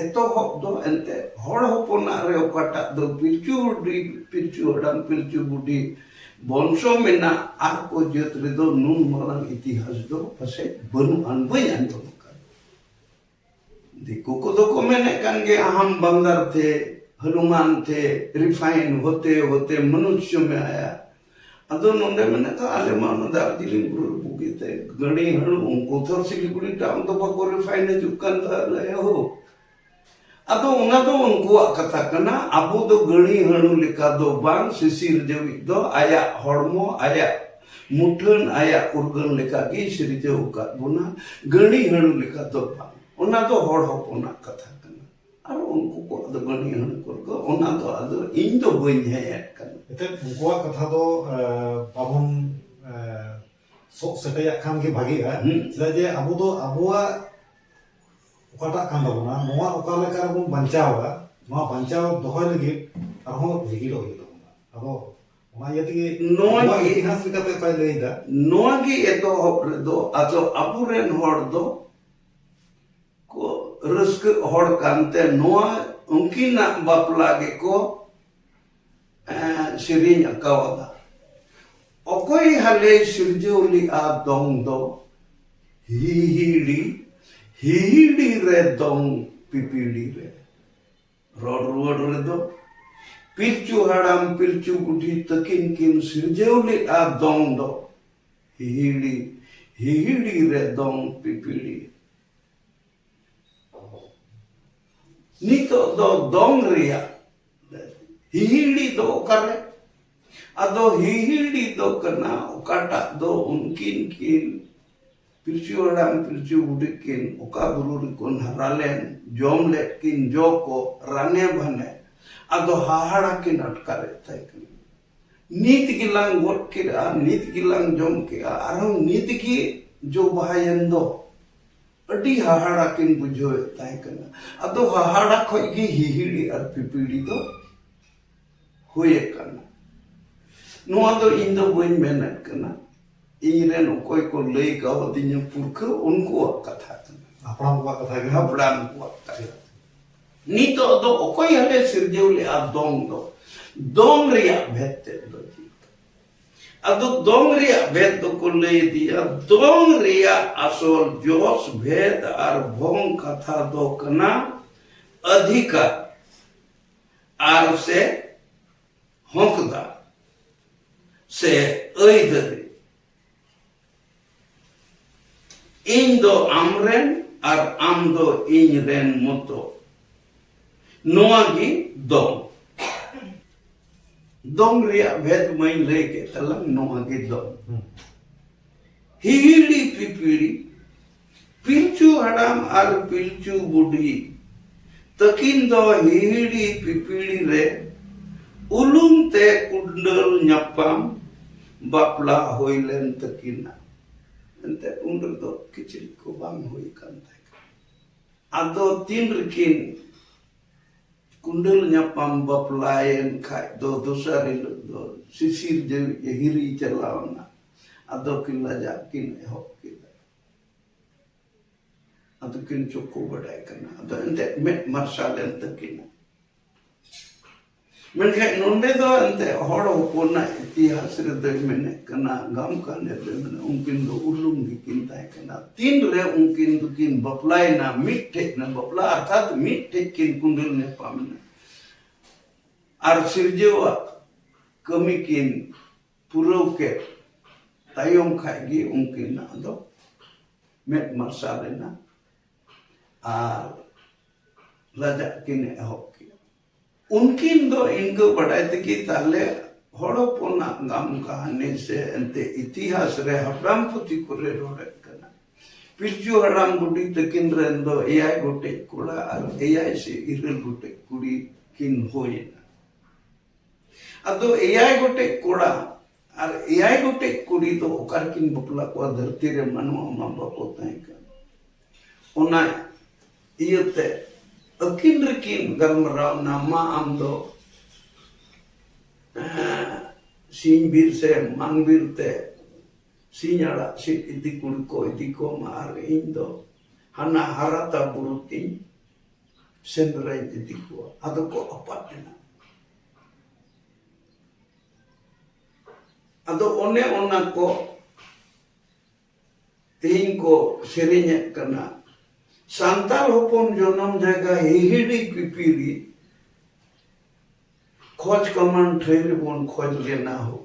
ᱮᱛᱚᱦᱚᱵ ᱫᱚ ᱮᱱᱛᱮ ᱦᱚᱲ ᱦᱚᱯᱚᱱᱟᱜ ᱨᱮ ᱚᱠᱟᱴᱟᱜ ᱫᱚ ᱯᱤᱞᱪᱩ ᱵᱩᱰᱷᱤ, ᱯᱤᱞᱪᱩ ᱦᱟᱲᱟᱢ, ᱯᱤᱞᱪᱩ ᱵᱩᱰᱷᱤ ᱵᱚᱝᱥᱚ ᱢᱮᱱᱟᱜ ᱟᱨ ᱠᱚ ᱡᱟᱹᱛ ᱨᱮᱫᱚ ᱱᱩᱱ ᱢᱟᱨᱟᱝ ᱤᱛᱤᱦᱟᱥ ᱫᱚ ᱯᱟᱥᱮᱡ ᱵᱟᱹᱱᱩᱜ ᱟᱱ, ᱵᱟᱹᱧ ᱟᱸᱡᱚᱢ ᱟᱠᱟᱫ᱾ ᱫᱤᱠᱩ ᱠᱚᱫᱚ ᱠᱚ ᱢᱮᱱᱮᱫ ᱠᱟᱱ ᱜᱮ ᱟᱦᱟᱢ ᱵᱟᱱᱫᱟᱨ ᱛᱮ, ᱦᱚᱱᱩᱢᱟᱱ ᱛᱮ, ᱨᱤᱯᱷᱟᱭᱤᱱ ᱦᱚᱛᱮ ᱦᱚᱛᱮ ᱢᱚᱱᱩᱥᱭᱚ ᱢᱮ ᱟᱭᱟ᱾ ᱟᱫᱚ ᱱᱚᱰᱮ ᱢᱮᱱᱟᱜ ᱠᱚᱣᱟ ᱟᱞᱮ ᱢᱟ ᱚᱱᱟ ᱫᱟᱨᱡᱤᱞᱤᱝ ᱵᱩᱨᱩ ᱨᱮ ᱵᱩᱜᱤ ᱛᱮ ᱜᱟᱹᱲᱤ ᱦᱟᱹᱬᱩ, ᱩᱱᱠᱩ ᱛᱚ ᱥᱤᱞᱤᱜᱩᱲᱤ ᱴᱟᱣᱩᱱ ᱫᱚ ᱵᱟᱠᱚ ᱨᱤᱯᱷᱟᱭᱤᱱ ᱦᱤᱡᱩᱜ ᱠᱟᱱ ᱛᱟᱞᱮᱭᱟ ᱦᱳ᱾ ᱟᱫᱚ ᱚᱱᱟ ᱫᱚ ᱩᱱᱠᱩᱣᱟᱜ ᱠᱟᱛᱷᱟ ᱠᱟᱱᱟ᱾ ᱟᱵᱚ ᱫᱚ ᱜᱟᱹᱲᱤ ᱦᱟᱹᱬᱩ ᱞᱮᱠᱟ ᱫᱚ ᱵᱟᱝ, ᱥᱤᱥᱤᱨ ᱡᱟᱹᱣᱤᱡ ᱫᱚ ᱟᱭᱟᱜ ᱦᱚᱲᱢᱚ, ᱟᱭᱟᱜ ᱢᱩᱴᱷᱟᱹᱱ, ᱟᱭᱟᱜ ᱩᱨᱜᱟᱹᱱ ᱞᱮᱠᱟ ᱜᱮᱭ ᱥᱤᱨᱡᱟᱹᱣ ᱟᱠᱟᱫ ᱵᱚᱱᱟ, ᱜᱟᱹᱲᱤ ᱦᱟᱹᱬᱩ ᱞᱮᱠᱟ ᱫᱚ ᱵᱟᱝ᱾ ᱚᱱᱟ ᱫᱚ ᱦᱚᱲ ᱦᱚᱯᱚᱱᱟᱜ ᱠᱟᱛᱷᱟ ᱠᱟᱱᱟ᱾ ᱟᱨ ᱩᱱᱠᱩ ᱠᱚᱣᱟᱜ ᱫᱚ ᱜᱟᱹᱲᱤ ᱦᱟᱹᱬᱩ ᱠᱚ, ᱚᱱᱟ ᱫᱚ ᱟᱫᱚ ᱤᱧ ᱫᱚ ᱵᱟᱹᱧ ᱦᱮᱡ ᱠᱟᱱᱟ᱾ ᱮᱱᱛᱮᱫ ᱩᱱᱠᱩᱣᱟᱜ ᱠᱟᱛᱷᱟ ᱫᱚ, ᱮ, ᱵᱟᱵᱚᱱ, ᱮ, ᱥᱚᱜ ᱥᱮᱴᱮᱡᱟᱜ ᱠᱷᱟᱱ ᱜᱮ ᱵᱷᱟᱜᱤᱜᱼᱟ᱾ ᱦᱩᱸ᱾ ᱪᱮᱫᱟᱜ ᱡᱮ ᱟᱵᱚ ᱫᱚ ᱟᱵᱚᱣᱟᱜ ᱚᱠᱟᱴᱟᱜ ᱠᱟᱱ ᱛᱟᱵᱚᱱᱟ, ᱱᱚᱣᱟ ᱚᱠᱟ ᱞᱮᱠᱟ ᱨᱮᱵᱚᱱ ᱵᱟᱧᱪᱟᱣᱟ, ᱱᱚᱣᱟ ᱵᱟᱧᱪᱟᱣ ᱫᱚᱦᱚᱭ ᱞᱟᱹᱜᱤᱫ ᱟᱨᱦᱚᱸ ᱨᱤᱜᱤᱰᱚᱜ ᱦᱩᱭᱩᱜ ᱛᱟᱵᱚᱱᱟ᱾ ᱟᱫᱚ ᱚᱱᱟ ᱤᱭᱟᱹ ᱛᱮᱜᱮ ᱱᱚᱣᱟ ᱟᱵᱚᱣᱟᱜ ᱜᱮ ᱤᱛᱤᱦᱟᱥ ᱞᱮᱠᱟᱛᱮ ᱚᱠᱟᱭ ᱞᱟᱹᱭ ᱮᱫᱟ᱾ ᱱᱚᱣᱟ ᱜᱮ ᱮᱛᱚᱦᱚᱵ ᱨᱮᱫᱚ ᱟᱫᱚ ᱟᱵᱚᱨᱮᱱ ᱦᱚᱲ ᱫᱚ ᱠᱚ ᱨᱟᱹᱥᱠᱟᱹᱜ ᱦᱚᱲ ᱠᱟᱱᱛᱮ ᱱᱚᱣᱟ ᱩᱱᱠᱤᱱᱟᱜ ᱵᱟᱯᱞᱟ ᱜᱮᱠᱚ, ᱮᱸ, ᱥᱮᱨᱮᱧ ᱟᱠᱟᱣᱟᱫᱟ᱾ ᱚᱠᱚᱭ ᱦᱟᱞᱮ ᱥᱤᱨᱡᱟᱹᱣ ᱞᱮᱫᱼᱟ ᱫᱚᱝ ᱫᱚ? ᱦᱤᱦᱤᱲᱤ, ᱦᱤᱦᱤᱲᱤ ᱨᱮ ᱫᱚᱝ ᱯᱤᱯᱤᱲᱤ ᱨᱮ᱾ ᱨᱚᱲ ᱨᱩᱣᱟᱹᱲ ᱨᱮᱫᱚ ᱯᱤᱞᱪᱩ ᱦᱟᱲᱟᱢ ᱯᱤᱞᱪᱩ ᱵᱩᱰᱷᱤ ᱛᱟᱹᱠᱤᱱ ᱠᱤᱱ ᱥᱤᱨᱡᱟᱹᱣ ᱞᱮᱫᱼᱟ ᱫᱚᱝ ᱫᱚ᱾ ᱦᱤᱦᱤᱲᱤ, ᱦᱤᱦᱤᱲᱤ ᱨᱮ ᱫᱚᱝ ᱯᱤᱯᱤᱲᱤ᱾ ᱱᱤᱛᱚᱜ ᱫᱚ ᱫᱚᱝ ᱨᱮᱭᱟᱜ ᱦᱤᱦᱤᱲᱤ ᱫᱚ ᱚᱠᱟᱨᱮ? ᱟᱫᱚ ᱦᱤᱦᱤᱲᱤ ᱫᱚ ᱠᱟᱱᱟ ᱚᱠᱟᱴᱟᱜ ᱫᱚ ᱩᱱᱠᱤᱱ ᱠᱤᱱ ᱯᱤᱞᱪᱩ ᱦᱟᱲᱟᱢ ᱯᱤᱞᱪᱩ ᱵᱩᱰᱷᱤ ᱠᱤᱱ ᱚᱠᱟ ᱵᱩᱨᱩ ᱨᱮᱠᱤᱱ ᱦᱟᱨᱟ ᱞᱮᱱ, ᱡᱚᱢ ᱞᱮᱫ ᱠᱤᱱ ᱡᱚ ᱠᱚ ᱨᱟᱱᱮ ᱵᱷᱟᱱᱮ, ᱟᱫᱚ ᱦᱟᱦᱟᱲᱟ ᱠᱤᱱ ᱟᱴᱠᱟᱨᱮᱫ ᱛᱟᱦᱮᱸ ᱠᱟᱱᱟ᱾ ᱱᱤᱛ ᱜᱮᱞᱟᱝ ᱜᱚᱫ ᱠᱮᱫᱼᱟ, ᱱᱤᱛ ᱜᱮᱞᱟᱝ ᱡᱚᱢ ᱠᱮᱫᱼᱟ, ᱟᱨᱦᱚᱸ ᱱᱤᱛ ᱜᱮ ᱡᱚ ᱵᱟᱦᱟᱭᱮᱱ ᱫᱚ᱾ ᱟᱹᱰᱤ ᱦᱟᱦᱟᱲᱟ ᱠᱤᱱ ᱵᱩᱡᱷᱟᱹᱣᱮᱫ ᱛᱟᱦᱮᱸ ᱠᱟᱱᱟ᱾ ᱟᱫᱚ ᱦᱟᱦᱟᱲᱟ ᱠᱷᱚᱡ ᱜᱮ ᱦᱤᱦᱤᱲᱤ ᱟᱨ ᱯᱤᱯᱤᱲᱤ ᱫᱚ ᱦᱩᱭ ᱟᱠᱟᱱᱟ᱾ ᱱᱚᱣᱟ ᱫᱚ ᱤᱧ ᱫᱚ ᱵᱟᱹᱧ ᱢᱮᱱᱮᱫ ᱠᱟᱱᱟ, ᱤᱧ ᱨᱮᱱ ᱚᱠᱚᱭ ᱠᱚ ᱞᱟᱹᱭ ᱠᱟᱣᱫᱤᱧᱟ ᱯᱩᱨᱠᱷᱟᱹ, ᱩᱱᱠᱩᱣᱟᱜ ᱠᱟᱛᱷᱟ ᱠᱟᱱᱟ᱾ ᱦᱟᱯᱲᱟᱢ ᱠᱚᱣᱟᱜ ᱠᱟᱛᱷᱟ ᱜᱮ᱾ ᱦᱟᱯᱲᱟᱢ ᱠᱚᱣᱟᱜ ᱠᱟᱛᱷᱟ᱾ ᱱᱤᱛᱚᱜ ᱫᱚ ᱚᱠᱚᱭ ᱦᱟᱞᱮ ᱥᱤᱨᱡᱟᱹᱣ ᱞᱮᱫᱼᱟ ᱫᱚᱝ ᱫᱚ? ᱫᱚᱝ ᱨᱮᱭᱟᱜ ᱵᱷᱮᱫ ᱛᱮᱫ ᱫᱚ ᱪᱮᱫ ᱠᱟᱱᱟ? ᱟᱫᱚ ᱫᱚᱝ ᱨᱮᱭᱟᱜ ᱵᱷᱮᱫ ᱫᱚᱠᱚ ᱞᱟᱹᱭ ᱤᱫᱤᱭᱟ, ᱫᱚᱝ ᱨᱮᱭᱟᱜ ᱟᱥᱚᱞ ᱡᱚᱥ ᱵᱷᱮᱫ ᱟᱨ ᱵᱷᱚᱝ ᱠᱟᱛᱷᱟ ᱫᱚ ᱠᱟᱱᱟ ᱟᱫᱷᱤᱠᱟᱨ ᱟᱨ ᱥᱮ ᱦᱚᱸᱠᱫᱟᱨ ᱥᱮ ᱟᱹᱭᱫᱟᱹᱨᱤ᱾ ᱤᱧ ᱫᱚ ᱟᱢ ᱨᱮᱱ ᱟᱨ ᱟᱢ ᱫᱚ ᱤᱧ ᱨᱮᱱ ᱢᱚᱛᱚ᱾ ᱱᱚᱣᱟ ᱜᱮ ᱫᱚᱝ᱾ ᱫᱚᱝ ᱨᱮᱭᱟᱜ ᱵᱷᱮᱫ ᱢᱟᱹᱧ ᱞᱟᱹᱭ ᱠᱮᱫ ᱛᱟᱞᱟᱝ, ᱱᱚᱣᱟ ᱜᱮ ᱫᱚᱝ᱾ ᱦᱤᱦᱤᱲᱤ ᱯᱤᱯᱤᱲᱤ, ᱯᱤᱞᱪᱩ ᱦᱟᱲᱟᱢ ᱟᱨ ᱯᱤᱞᱪᱩ ᱵᱩᱰᱷᱤ ᱛᱟᱹᱠᱤᱱ ᱫᱚ ᱦᱤᱦᱤᱲᱤ ᱯᱤᱯᱤᱲᱤ ᱨᱮ ᱩᱞᱩᱢ ᱛᱮ ᱠᱩᱰᱟᱹᱞ ᱧᱟᱯᱟᱢ ᱵᱟᱯᱞᱟ ᱦᱩᱭ ᱞᱮᱱ ᱛᱟᱹᱠᱤᱱᱟ᱾ ᱮᱱᱛᱮ ᱩᱱ ᱨᱮᱫᱚ ᱠᱤᱪᱨᱤᱡ ᱠᱚ ᱵᱟᱝ ᱦᱩᱭ ᱠᱟᱱ ᱛᱟᱦᱮᱸ ᱠᱟᱱᱟ᱾ ᱟᱫᱚ ᱛᱤᱱ ᱨᱮᱠᱤᱱ ᱠᱩᱸᱰᱟᱹᱞ ᱧᱟᱯᱟᱢ ᱵᱟᱯᱞᱟᱭᱮᱱ ᱠᱷᱟᱡ ᱫᱚ ᱫᱚᱥᱟᱨ ᱦᱤᱞᱳᱜ ᱫᱚ ᱥᱤᱥᱤᱨ ᱡᱟᱹᱣᱤᱡ ᱮ ᱦᱤᱨᱤ ᱪᱟᱞᱟᱣ ᱮᱱᱟ᱾ ᱟᱫᱚ ᱠᱤᱱ ᱞᱟᱡᱟᱜ ᱠᱤᱱ ᱮᱦᱚᱵ ᱠᱮᱫᱟ᱾ ᱟᱫᱚ ᱠᱤᱱ ᱪᱚᱠᱚ ᱵᱟᱰᱟᱭ ᱠᱟᱱᱟ᱾ ᱟᱫᱚ ᱮᱱᱛᱮᱫ ᱢᱮᱫ ᱢᱟᱨᱥᱟᱞ ᱮᱱ ᱛᱟᱹᱠᱤᱱᱟ᱾ ᱢᱮᱱᱠᱷᱟᱱ ᱱᱚᱰᱮ ᱫᱚ ᱮᱱᱛᱮᱫ ᱦᱚᱲ ᱦᱚᱯᱚᱱᱟᱜ ᱤᱛᱤᱦᱟᱥ ᱨᱮᱫᱚᱭ ᱢᱮᱱᱮᱫ ᱠᱟᱱᱟ, ᱜᱟᱢ ᱠᱟᱹᱦᱱᱤ ᱨᱮᱫᱚᱭ ᱢᱮᱱᱟ, ᱩᱱᱠᱤᱱ ᱫᱚ ᱩᱞᱩᱝ ᱜᱮᱠᱤᱱ ᱛᱟᱦᱮᱸ ᱠᱟᱱᱟ᱾ ᱛᱤᱱᱨᱮ ᱩᱱᱠᱤᱱ ᱫᱚᱠᱤᱱ ᱵᱟᱯᱞᱟᱭᱮᱱᱟ, ᱢᱤᱫᱴᱷᱮᱡ ᱠᱤᱱ ᱵᱟᱯᱞᱟ, ᱚᱨᱛᱷᱟᱛ ᱢᱤᱫᱴᱷᱮᱡ ᱠᱤᱱ ᱠᱩᱸᱰᱮᱞ ᱧᱟᱯᱟᱢᱮᱱᱟ᱾ ᱟᱨ ᱥᱤᱨᱡᱟᱹᱣᱟᱜ ᱠᱟᱹᱢᱤ ᱠᱤᱱ ᱯᱩᱨᱟᱹᱣ ᱠᱮᱫ ᱛᱟᱭᱚᱢ ᱠᱷᱟᱡ ᱜᱮ ᱩᱱᱠᱤᱱᱟᱜ ᱫᱚ ᱢᱮᱫ ᱢᱟᱨᱥᱟᱞ ᱮᱱᱟ ᱟᱨ ᱞᱟᱡᱟᱜ ᱠᱤᱱ ᱮᱦᱚᱵ ᱠᱮᱫᱟ᱾ ᱩᱱᱠᱤᱱ ᱫᱚ ᱤᱱᱠᱟᱹ ᱵᱟᱰᱟᱭ ᱛᱮᱜᱮ ᱛᱟᱦᱞᱮ ᱦᱚᱲ ᱦᱚᱯᱚᱱᱟᱜ ᱜᱟᱢ ᱠᱟᱹᱦᱱᱤ ᱥᱮ ᱮᱱᱛᱮ ᱤᱛᱤᱦᱟᱥ ᱨᱮ ᱦᱟᱯᱲᱟᱢ ᱯᱩᱛᱷᱤ ᱠᱚᱨᱮ ᱨᱚᱲᱮᱫ ᱠᱟᱱᱟ, ᱯᱤᱞᱪᱩ ᱦᱟᱲᱟᱢ ᱵᱩᱰᱷᱤ ᱛᱟᱹᱠᱤᱱ ᱨᱮᱱ ᱫᱚ ᱮᱭᱟᱭ ᱜᱚᱴᱮᱡ ᱠᱚᱲᱟ ᱟᱨ ᱮᱭᱟᱭ ᱥᱮ ᱤᱨᱟᱹᱞ ᱜᱚᱴᱮᱡ ᱠᱩᱲᱤ ᱠᱤᱱ ᱦᱩᱭᱮᱱᱟ᱾ ᱟᱫᱚ ᱮᱭᱟᱭ ᱜᱚᱴᱮᱡ ᱠᱚᱲᱟ ᱟᱨ ᱮᱭᱟᱭ ᱜᱚᱴᱮᱡ ᱠᱩᱲᱤ ᱫᱚ ᱚᱠᱟ ᱨᱮᱠᱤᱱ ᱵᱟᱯᱞᱟ ᱠᱚᱣᱟ? ᱫᱷᱟᱹᱨᱛᱤ ᱨᱮ ᱢᱟᱱᱣᱟ ᱢᱟ ᱵᱟᱠᱚ ᱛᱟᱦᱮᱸ ᱠᱟᱱᱟ᱾ ᱚᱱᱟ ᱤᱭᱟᱹᱛᱮ ᱟᱹᱠᱤᱱ ᱨᱮᱠᱤᱱ ᱜᱟᱞᱢᱟᱨᱟᱣ ᱮᱱᱟ, ᱢᱟ ᱟᱢ ᱫᱚ, ᱮᱸ, ᱥᱤᱧ ᱵᱤᱨ ᱥᱮ ᱢᱟᱝ ᱵᱤᱨ ᱛᱮ ᱥᱤᱧ ᱟᱲᱟᱜ ᱥᱤᱫ ᱤᱫᱤ ᱠᱩᱲᱤ ᱠᱚ ᱤᱫᱤ ᱠᱚᱢ, ᱟᱨ ᱤᱧ ᱫᱚ ᱦᱟᱱᱟ ᱦᱟᱨᱟᱛᱟ ᱵᱩᱨᱩ ᱛᱤᱧ ᱥᱮᱸᱫᱽᱨᱟᱧ ᱤᱫᱤ ᱠᱚᱣᱟ᱾ ᱟᱫᱚ ᱠᱚ ᱟᱯᱟᱫ ᱮᱱᱟ᱾ ᱟᱫᱚ ᱚᱱᱮ ᱚᱱᱟ ᱠᱚ ᱛᱮᱦᱮᱧ ᱠᱚ ᱥᱮᱨᱮᱧᱮᱫ ᱠᱟᱱᱟ, ᱥᱟᱱᱛᱟᱲ ᱦᱚᱯᱚᱱ ᱡᱚᱱᱚᱢ ᱡᱟᱭᱜᱟ ᱦᱤᱦᱤᱲᱤ ᱯᱤᱯᱤᱲᱤ, ᱠᱷᱚᱡᱽ ᱠᱟᱢᱟᱱ ᱴᱷᱟᱹᱭ ᱨᱮᱵᱚᱱ ᱠᱷᱚᱡᱽ ᱞᱮᱱᱟ ᱦᱳ,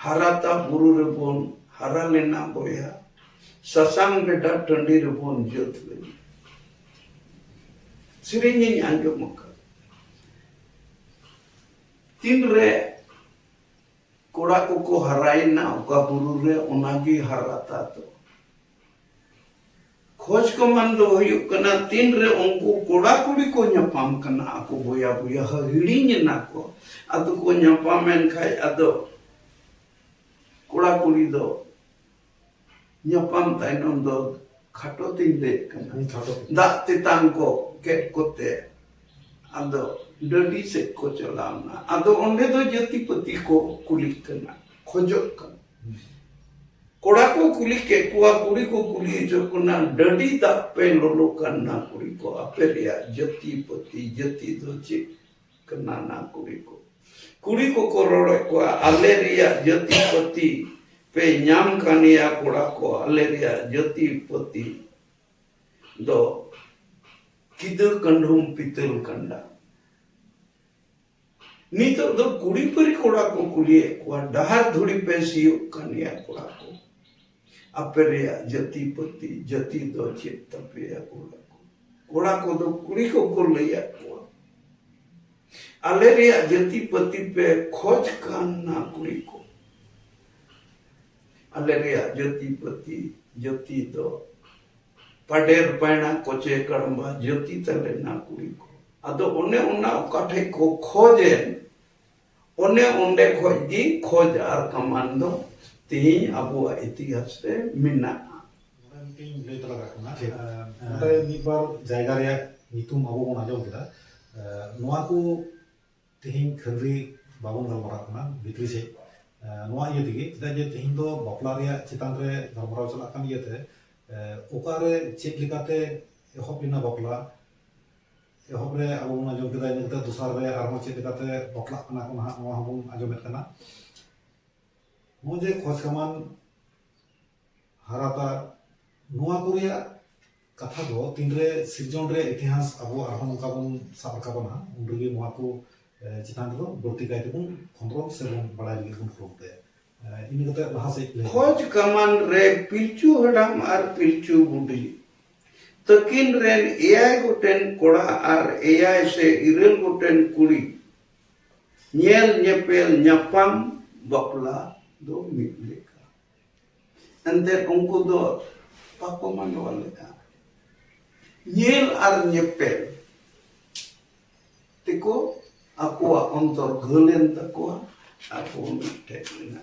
ᱦᱟᱨᱟᱛᱟ ᱵᱩᱨᱩ ᱨᱮᱵᱚᱱ ᱦᱟᱨᱟ ᱞᱮᱱᱟ ᱵᱚᱭᱦᱟ, ᱥᱟᱥᱟᱝ ᱵᱮᱰᱟ ᱴᱟᱺᱰᱤ ᱨᱮᱵᱚᱱ ᱡᱟᱹᱛ ᱞᱮᱱᱟ᱾ ᱥᱮᱨᱮᱧ ᱤᱧ ᱟᱸᱡᱚᱢ ᱟᱠᱟᱫ᱾ ᱛᱤᱱᱨᱮ ᱠᱚᱲᱟ ᱠᱚᱠᱚ ᱦᱟᱨᱟᱭᱮᱱᱟ ᱚᱠᱟ ᱵᱩᱨᱩ ᱨᱮ, ᱚᱱᱟᱜᱮ ᱦᱟᱨᱟᱛᱟ ᱫᱚ᱾ ᱠᱷᱚᱡᱽ ᱠᱚ ᱢᱟᱱ ᱫᱚ ᱦᱩᱭᱩᱜ ᱠᱟᱱᱟ, ᱛᱤᱱᱨᱮ ᱩᱱᱠᱩ ᱠᱚᱲᱟ ᱠᱩᱲᱤ ᱠᱚ ᱧᱟᱯᱟᱢ ᱠᱟᱱᱟ, ᱟᱠᱚ ᱵᱚᱭᱦᱟ ᱵᱚᱭᱦᱟ ᱦᱤᱲᱤᱧ ᱮᱱᱟ ᱠᱚ, ᱟᱫᱚ ᱠᱚ ᱧᱟᱯᱟᱢᱮᱱ ᱠᱷᱟᱡ, ᱟᱫᱚ ᱠᱚᱲᱟ ᱠᱩᱲᱤ ᱫᱚ ᱧᱟᱯᱟᱢ ᱛᱟᱭᱱᱚᱢ ᱫᱚ ᱠᱷᱟᱴᱚ ᱛᱤᱧ ᱞᱟᱹᱭᱮᱫ ᱠᱟᱱᱟ, ᱦᱩᱸ, ᱠᱷᱟᱴᱚ᱾ ᱫᱟᱜ ᱛᱮᱛᱟᱝ ᱠᱚ ᱠᱮᱫ ᱠᱚᱛᱮ ᱟᱫᱚ ᱰᱟᱹᱰᱤ ᱥᱮᱫ ᱠᱚ ᱪᱟᱞᱟᱣ ᱮᱱᱟ᱾ ᱟᱫᱚ ᱚᱸᱰᱮ ᱫᱚ ᱡᱟᱹᱛᱤ ᱯᱟᱹᱛᱤ ᱠᱚ ᱠᱩᱞᱤᱜ ᱠᱟᱱᱟ, ᱠᱷᱚᱡᱚᱜ ᱠᱟᱱᱟ᱾ ᱦᱩᱸ᱾ ᱠᱚᱲᱟ ᱠᱚ ᱠᱩᱞᱤ ᱠᱮᱫ ᱠᱚᱣᱟ, ᱠᱩᱲᱤ ᱠᱚ ᱠᱩᱞᱤ ᱦᱚᱪᱚ ᱠᱟᱱᱟ, ᱰᱟᱹᱰᱤ ᱫᱟᱜ ᱯᱮ ᱞᱚᱞᱚ ᱠᱟᱱᱟ ᱠᱩᱲᱤ ᱠᱚ, ᱟᱯᱮ ᱨᱮᱭᱟᱜ ᱡᱟᱹᱛᱤ ᱯᱟᱹᱛᱤ, ᱡᱟᱹᱛᱤ ᱫᱚ ᱪᱮᱫ ᱠᱟᱱᱟ ᱱᱟ ᱠᱩᱲᱤ ᱠᱚ? ᱠᱩᱲᱤ ᱠᱚᱠᱚ ᱨᱚᱲᱮᱫ ᱠᱚᱣᱟ, ᱟᱞᱮ ᱨᱮᱭᱟᱜ ᱡᱟᱹᱛᱤ ᱯᱟᱹᱛᱤ ᱯᱮ ᱧᱟᱢ ᱠᱟᱱ ᱜᱮᱭᱟ ᱠᱚᱲᱟ ᱠᱚ, ᱟᱞᱮ ᱨᱮᱭᱟᱜ ᱡᱟᱹᱛᱤ ᱯᱟᱹᱛᱤ ᱫᱚ ᱠᱤᱫᱟᱹ ᱠᱟᱹᱰᱷᱩᱢ ᱯᱤᱛᱟᱹᱞ ᱠᱟᱸᱰᱟ᱾ ᱱᱤᱛᱚᱜ ᱫᱚ ᱠᱩᱲᱤ ᱯᱟᱹᱨᱤ ᱠᱚᱲᱟ ᱠᱚ ᱠᱩᱞᱤᱭᱮᱫ ᱠᱚᱣᱟ, ᱰᱟᱦᱟᱨ ᱫᱷᱩᱲᱤ ᱯᱮ ᱥᱤᱭᱳᱜ ᱠᱟᱱ ᱜᱮᱭᱟ ᱠᱚᱲᱟ ᱠᱚ, ᱟᱯᱮ ᱨᱮᱭᱟᱜ ᱡᱟᱹᱛᱤ ᱯᱟᱹᱛᱤ, ᱡᱟᱹᱛᱤ ᱫᱚ ᱪᱮᱫ ᱛᱟᱯᱮᱭᱟ ᱠᱚᱲᱟ ᱠᱚ? ᱠᱚᱲᱟ ᱠᱚᱫᱚ ᱠᱩᱲᱤ ᱠᱚᱠᱚ ᱞᱟᱹᱭᱟᱫ ᱠᱚᱣᱟ, ᱟᱞᱮ ᱨᱮᱭᱟᱜ ᱡᱟᱹᱛᱤ ᱯᱟᱹᱛᱤ ᱯᱮ ᱠᱷᱚᱡᱽ ᱠᱟᱱ ᱱᱟ ᱠᱩᱲᱤ ᱠᱚ, ᱟᱞᱮ ᱨᱮᱭᱟᱜ ᱡᱟᱹᱛᱤ ᱯᱟᱹᱛᱤ, ᱡᱟᱹᱛᱤ ᱫᱚ ᱯᱟᱰᱮᱨ ᱯᱟᱭᱬᱟ ᱠᱚᱪᱮ ᱠᱟᱲᱢᱵᱟ ᱡᱟᱹᱛᱤ ᱛᱟᱞᱮ ᱱᱟ ᱠᱩᱲᱤ ᱠᱚ᱾ ᱟᱫᱚ ᱚᱱᱮ ᱚᱱᱟ ᱚᱠᱟ ᱴᱷᱮᱡ ᱠᱚ ᱠᱷᱚᱡᱮᱱ, ᱚᱱᱮ ᱚᱸᱰᱮ ᱠᱷᱚᱡ ᱜᱮ ᱠᱷᱚᱡᱽ ᱟᱨ ᱠᱟᱢᱟᱱ ᱫᱚ ᱛᱮᱦᱮᱧ ᱟᱵᱚᱣᱟᱜ ᱤᱛᱤᱦᱟᱥ ᱨᱮ ᱢᱮᱱᱟᱜᱼᱟ᱾ ᱱᱚᱰᱮ ᱢᱤᱫᱴᱮᱱ ᱞᱟᱹᱭ ᱛᱟᱞᱟ ᱠᱟᱜ ᱠᱟᱱᱟ᱾ ᱴᱷᱤᱠ᱾ ᱟᱸ, ᱱᱚᱰᱮ ᱢᱤᱫ ᱵᱟᱨ ᱡᱟᱭᱜᱟ ᱨᱮᱭᱟᱜ ᱧᱩᱛᱩᱢ ᱟᱵᱚ ᱵᱚᱱ ᱟᱸᱡᱚᱢ ᱠᱮᱫᱟ᱾ ᱟᱸ, ᱱᱚᱣᱟ ᱠᱚ ᱛᱮᱦᱮᱧ ᱠᱷᱟᱹᱞᱤ ᱵᱟᱵᱚᱱ ᱜᱟᱞᱢᱟᱨᱟᱜ ᱠᱟᱱᱟ ᱵᱷᱤᱛᱨᱤ ᱥᱮᱫ᱾ ᱟᱸ, ᱱᱚᱣᱟ ᱤᱭᱟᱹ ᱛᱮᱜᱮ, ᱪᱮᱫᱟᱜ ᱡᱮ ᱛᱮᱦᱮᱧ ᱫᱚ ᱵᱟᱯᱞᱟ ᱨᱮᱭᱟᱜ ᱪᱮᱛᱟᱱ ᱨᱮ ᱜᱟᱞᱢᱟᱨᱟᱣ ᱪᱟᱞᱟᱜ ᱠᱟᱱ ᱤᱭᱟᱹᱛᱮ, ᱟᱸ, ᱚᱠᱟᱨᱮ ᱪᱮᱫ ᱞᱮᱠᱟᱛᱮ ᱮᱦᱚᱵ ᱞᱮᱱᱟ ᱵᱟᱯᱞᱟ, ᱮᱦᱚᱵ ᱨᱮ ᱟᱵᱚ ᱵᱚᱱ ᱟᱸᱡᱚᱢ ᱠᱮᱫᱟ, ᱤᱱᱟᱹ ᱠᱟᱛᱮ ᱫᱚᱥᱟᱨ ᱨᱮ ᱟᱨᱦᱚᱸ ᱪᱮᱫ ᱞᱮᱠᱟᱛᱮ ᱵᱟᱯᱞᱟᱜ ᱠᱟᱱᱟ ᱠᱚ ᱱᱟᱦᱟᱜ, ᱱᱚᱣᱟ ᱦᱚᱸᱵᱚᱱ ᱟᱸᱡᱚᱢᱮᱫ ᱠᱟᱱᱟ᱾ ᱱᱚᱜᱼᱚᱭ ᱡᱮ ᱠᱷᱚᱡᱽ ᱠᱟᱢᱟᱱ ᱦᱟᱨᱟᱛᱟ, ᱱᱚᱣᱟ ᱠᱚ ᱨᱮᱭᱟᱜ ᱠᱟᱛᱷᱟ ᱫᱚ ᱛᱤᱱᱨᱮ ᱥᱤᱨᱡᱚᱱ ᱨᱮᱭᱟᱜ ᱤᱛᱤᱦᱟᱥ ᱟᱵᱚ ᱟᱨᱦᱚᱸ ᱱᱚᱝᱠᱟ ᱵᱚᱱ ᱥᱟᱵ ᱨᱟᱠᱟᱵᱟ ᱱᱟᱦᱟᱜ, ᱩᱱ ᱨᱮᱜᱮ ᱱᱚᱣᱟ ᱠᱚ, ᱮ, ᱪᱮᱛᱟᱱ ᱨᱮᱫᱚ ᱵᱟᱹᱲᱛᱤ ᱠᱟᱭ ᱛᱮᱵᱚᱱ ᱠᱷᱚᱸᱫᱽᱨᱚᱱ ᱥᱮᱵᱚᱱ ᱵᱟᱲᱟᱭ ᱞᱟᱹᱜᱤᱫ ᱵᱚᱱ ᱠᱩᱨᱩᱢᱩᱴᱩᱭᱟ᱾ ᱮ, ᱤᱱᱟᱹ ᱠᱟᱛᱮ ᱞᱟᱦᱟ ᱥᱮᱫ ᱞᱟᱹᱭ᱾ ᱠᱷᱚᱡᱽ ᱠᱟᱢᱟᱱ ᱨᱮ ᱯᱤᱞᱪᱩ ᱦᱟᱲᱟᱢ ᱟᱨ ᱯᱤᱞᱪᱩ ᱵᱩᱰᱷᱤ ᱛᱟᱹᱠᱤᱱ ᱨᱮᱱ ᱮᱭᱟᱭ ᱜᱚᱴᱮᱱ ᱠᱚᱲᱟ ᱟᱨ ᱮᱭᱟᱭ ᱥᱮ ᱤᱨᱟᱹᱞ ᱜᱚᱴᱮᱱ ᱠᱩᱲᱤ ᱧᱮᱞ ᱧᱮᱯᱮᱞ ᱧᱟᱯᱟᱢ ᱵᱟᱯᱞᱟ ᱫᱚ ᱢᱤᱫ ᱞᱮᱠᱟ᱾ ᱮᱱᱛᱮ ᱩᱱᱠᱩ ᱫᱚ ᱵᱟᱠᱚ ᱢᱟᱸᱰᱣᱟ ᱞᱮᱫᱟ᱾ ᱧᱮᱞ ᱟᱨ ᱧᱮᱯᱮᱞ ᱛᱮᱠᱚ ᱟᱠᱚᱣᱟᱜ ᱚᱱᱛᱚᱨ ᱜᱷᱟᱹᱞ ᱮᱱ ᱛᱟᱠᱚᱣᱟ, ᱟᱠᱚ ᱢᱤᱫᱴᱷᱮᱱ ᱮᱱᱟ᱾